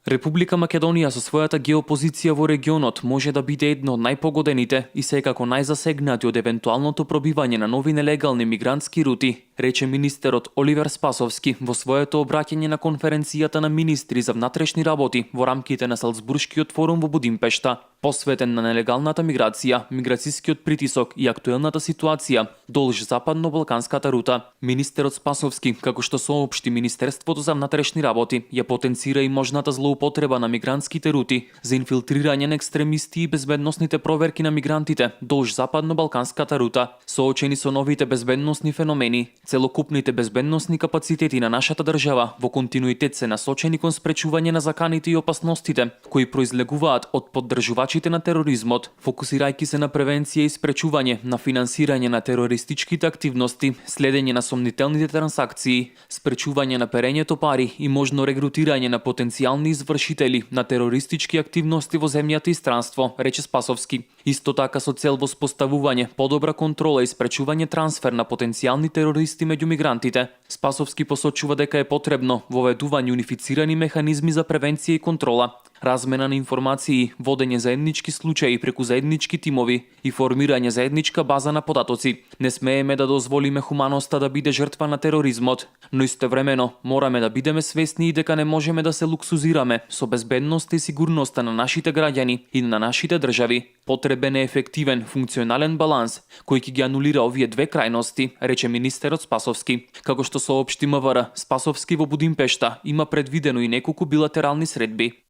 Република Македонија со својата геопозиција во регионот може да биде едно од најпогодените и секако најзасегнати од евентуалното пробивање на нови нелегални мигрантски рути, рече министерот Оливер Спасовски во своето обраќање на конференцијата на министри за внатрешни работи во рамките на Салцбуршкиот форум во Будимпешта, посветен на нелегалната миграција, миграцискиот притисок и актуелната ситуација долж западно-балканската рута. Министерот Спасовски, како што соопшти Министерството за внатрешни работи, ја потенцира и можната злоупотреба на мигрантските рути за инфилтрирање на екстремисти и безбедносните проверки на мигрантите долж западно-балканската рута, соочени со новите безбедносни феномени. Целокупните безбедносни капацитети на нашата држава во континуитет се насочени кон спречување на заканите и опасностите кои произлегуваат од поддржувачите на тероризмот, фокусирајќи се на превенција и спречување на финансирање на терористичките активности, следење на сомнителните трансакции, спречување на перењето пари и можно регрутирање на потенцијални извршители на терористички активности во земјата и странство, рече Спасовски. Исто така со цел воспоставување подобра контрола и спречување трансфер на потенцијални терористи меѓу мигрантите, Спасовски посочува дека е потребно воведување унифицирани механизми за превенција и контрола, размена на информации, водење заеднички случаи преку заеднички тимови и формирање заедничка база на податоци. Не смееме да дозволиме хуманоста да биде жртва на тероризмот, но истовремено мораме да бидеме свесни и дека не можеме да се луксузираме со безбедноста и сигурноста на нашите граѓани и на нашите држави. Потребен е ефективен, функционален баланс кој ќе ги анулира овие две крајности, рече министерот Спасовски. Како што соопшти МВР, Спасовски во Будимпешта има предвидено и неколку билатерални средби.